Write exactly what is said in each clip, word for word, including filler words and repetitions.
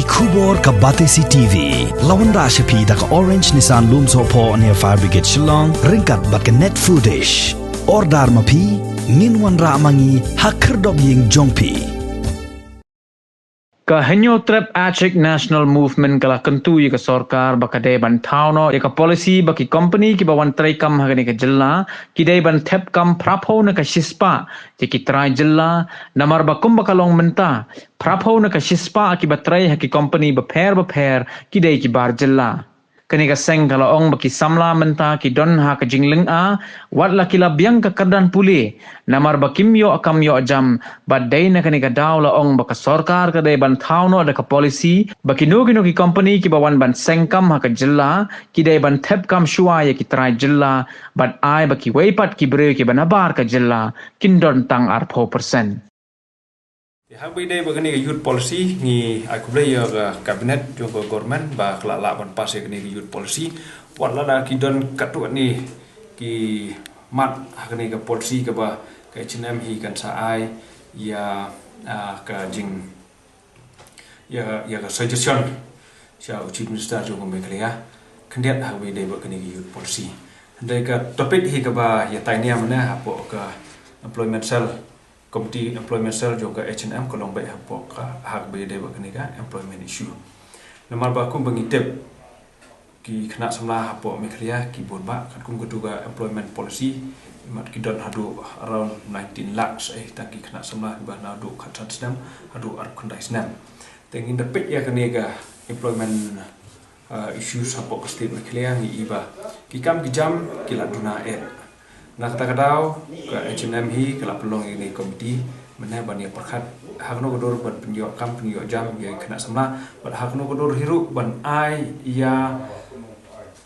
Khubor ka Batesi T V la wanrah sha phi da ka Orange Nissan Lumsohphoh near Fire Brigade Shillong, ryngkat bad ka Net Foodish. Order ma phi, ngin wanrah ma ngi ha khyrdop ïing jong phi. Ka Hynñiewtrep Achik National Movement ka la kyntu ïa ka sorkar ba ka dei ban thaw noh ïa ka policy ba ki company kiba wan trei kam ha kane ka jylla ki dei ban thep kam phraphew na ka shispah ïa ki trai jylla, namar ba kumba ka long mynta, phraphew na ka shispah kiba trei ha ki company bapher bapher ki dei ki bar jylla. Kane ka seng ka la ong ba ki samla mynta ki don ha ka jinglynga, wat la ki la biang ka kyrdan pule, namar ba kim ïoh kam ïoh jam, bad dei na kane ka daw la ong ba ka sorkar ka dei ban thaw noh da ka policy ba kino kino ki company kiba wan ban seng kam ha ka jylla ki dei ban thep kam shuwa ïa ki trai jylla, bad ai ba kiwei pat ki briew kiba nabar ka jylla kin don tang arphew percent. Te haba ïadei bad kane ka youth policy, ngi ai khublei ïa ka cabinet jong ka government ba ka la lah ban pass ïa kane ka youth policy. Wat lada ki don katto katne ki mat ha kane ka policy kaba ka H N M hi kan sa ai ïa, ah, ka jing, ïa, ïa ka suggestion sha u Chief Minister jong ka Meghalaya khyndiat haba ïadei bad kane ka youth policy. Hynrei ka topic hi kaba ïa tai niam ne hapoh ka employment cell, committee employment cell jong ka H N M ka long beit hapoh ka, haba ïadei bad kane ka employment issue. Namar ba kumba ngi tip, ki khynnah samla hapoh Meghalaya ki bun bha, katkum katu ka employment policy, imat ki don haduh around nineteen lakhs, eh, tang ki khynnah samla kiba naduh khatsan snem haduh arphew khyndai snem. Te ngin da peit ïa kane ka employment, uh, issues hapoh ka state Meghalaya, ngi i ba ki kam ki jam ki la duna eh. Na kata ka daw ka H N M hi ka la pynlong ïa kane ka committee mynne ban ïa pyrkhat ha kano ka dur ban pynïoh kam pynïoh jam ïa ki khynnah samla, bad ha kano ka dur hi ruh ban ai ïa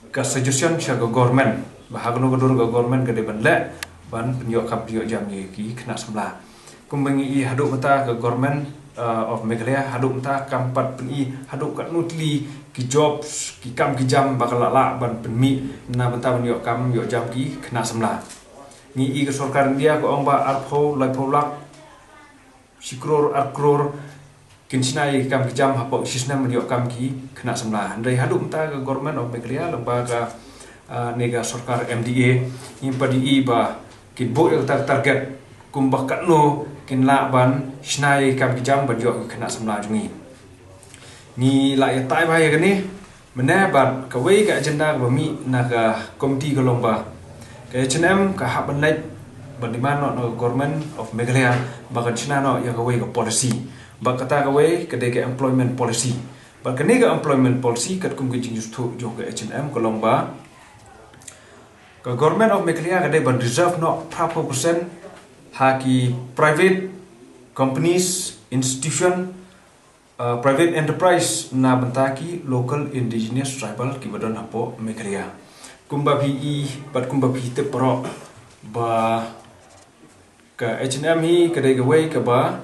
ka suggestion sha ka government ba ha kano ka dur ka government ka dei ban leh ban pynïoh kam pynïoh jam ïa ki khynnah samla. Kumba ngi i haduh mynta ka government, uh, of Meghalaya haduh mynta kam pat pyni haduh katno tylli ki jobs, ki kam ki jam ba ka la lah ban pynmih na bynta ban ïoh kam ïoh jam ki khynnah samla. Ngi i ka sorkar India ka ong ba arphew, laiphew lak, shi klur, ar klur kin shna ïa ki kam ki jam hapoh shi snem ban ïoh kam ki khynnah samla. Hynrei haduh mynta ka government of Meghalaya lyngba ka, ah, ne ka sorkar M D A, ngim pat i ba kin buh ïa ka tar-, target kumba katno kin lah ban shna ïa ki kam ki jam ban ïoh ki khynnah samla jong ngi. Ngi la ïa tai bha ïa kane mynne bad kawei ka agenda kaba mih na ka committee ka long ba ka H N M ka hap ban leit ban demand noh na ka government of Meghalaya ba kan shna noh ïa kawei ka policy. Bad kata kawei ka dei ka employment policy. Bad kane ka employment policy katkum ka jingïathuh jong ka H N M ka long ba ka government of Meghalaya ka dei ban reserve noh phraphew percent ha ki private companies, institution, uh, private enterprise na bynta ki local indigenous tribal kiba don hapoh Meghalaya. Kumba phi i bad kumba phi tip baroh ba ka H N M hi ka dei kawei kaba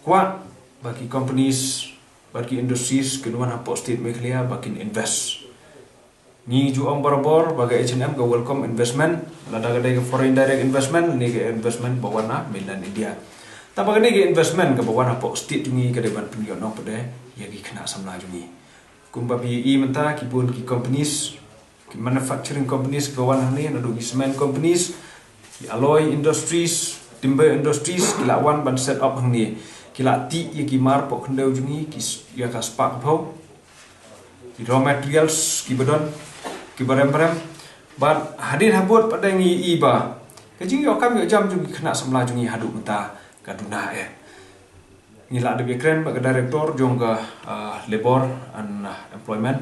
kwah ba ki companies bad ki industries kin wan hapoh state Meghalaya ba kin invest. Ngi ju ong barabor ba ka H N M ka welcome investment, lada ka dei ka foreign direct investment ne ka investment ba wan na mainland India. Tangba kane ka investment kaba wan hapoh state jong ngi ka dei ban pynïoh nongpdeng ïa ki khynnah samla jong ngi. Kumba phi i mynta ki bun ki companies, ki manufacturing companies ka wan hangne, naduh ki cement companies, ki alloy industries, timber industries, ki la wan ban set up hangne. Ki la tih ïa ki mar poh khyndew jong ngi, ki s-, ïa ka spah ka phew, ki raw materials kiba don, kiba rem rem. Bad hadien habud pat ngi i ba ka jingïoh kam ïoh jam jong ki khynnah samla jong ngi haduh mynta ka duna eh. Ngi la dep ïakren bad ka director jong ka, ah, Labour and, ah, Employment.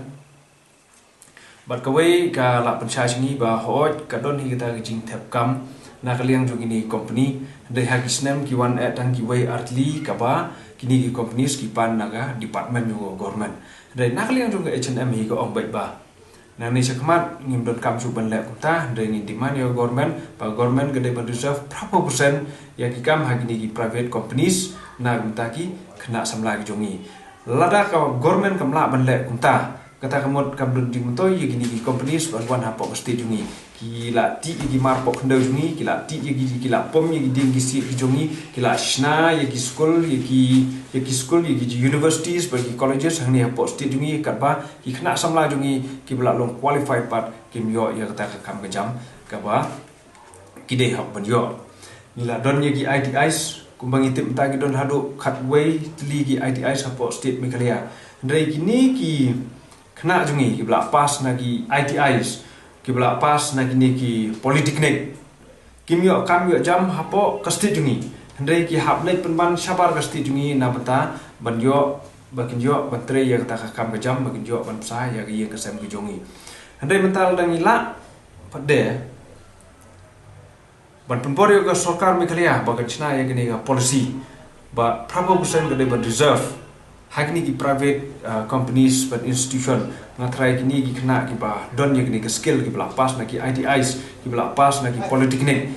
Bad kawei ka la pynshai sha ngi ba hooid ka don hi kata ka jingthep kam na ka liang jong kine ki company. Hynrei ha ki snem ki wan eh tang kiwei ar tylli kaba kine ki companies ki pan na ka department jong ka government. Hynrei na ka liang jong ka H and M hi ka ong beit ba nangne shakhmat ngim donkam shuh ban leh kumta, hynrei ngin demand ïa ka government ba ka government ka dei ban reserve phraphew percent ïa ki kam ha kine ki private companies na ka bynta ki khynnah samla ki jong ngi. Lada ka government kam lah ban leh kumta, kata ka mut kam don jingmyntoi ïa kine ki companies ban wan hapoh ka state jong ngi. ki la tih ïa ki mar pok khyndew jong ngi, ki la tih ïa ki, ki la pom ïa ki dieng ki siej ki jong ngi, ki la shna ïa ki skul, ïa ki, ïa ki skul, ïa ki universities bad ki colleges hangne hapoh state jong ngi, katba ki khynnah samla jong ngi kiba la long qualified pat kim ïoh ïa kata ka kam ka jam kaba ki dei hok ban ïoh. Ngi la don ïa ki I T Is, kumba ngi tip mynta ki don haduh khatwei tylli ki I T Is hapoh state Meghalaya. Hynrei kine ki khynnah jong ngi kiba la pass na ki I T Is, kiba la pass na kine ki polytechnic, kim ïoh kam ïoh jam hapoh ka state jong ngi. Hynrei ki hap leit pynban shabar ka state jong ngi na bynta ban ïoh, ba kin ïoh ban trei ïa kata ka kam ka jam, ba kin ïoh ban bsa ïa ka ïing ka sem ka jong ngi. Hynrei mynta lada ngi lah pat de ban pynbor ïa ka sorkar Meghalaya ba kan shna ïa kane ka policy ba phra phew percent ka dei ban reserve ha kine ki private, uh, companies bad institution. Nga tharai kine ki khynnah kiba don ïa kine ki skill, kiba la pass na ki I T Is, kiba la pass na ki polytechnic,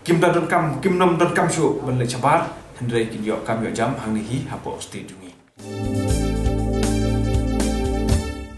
kim da don kam, kim nym don kam shuh ban leit shabar, hynrei kin ïoh kam ïoh jam hangne hi hapoh state jong ngi.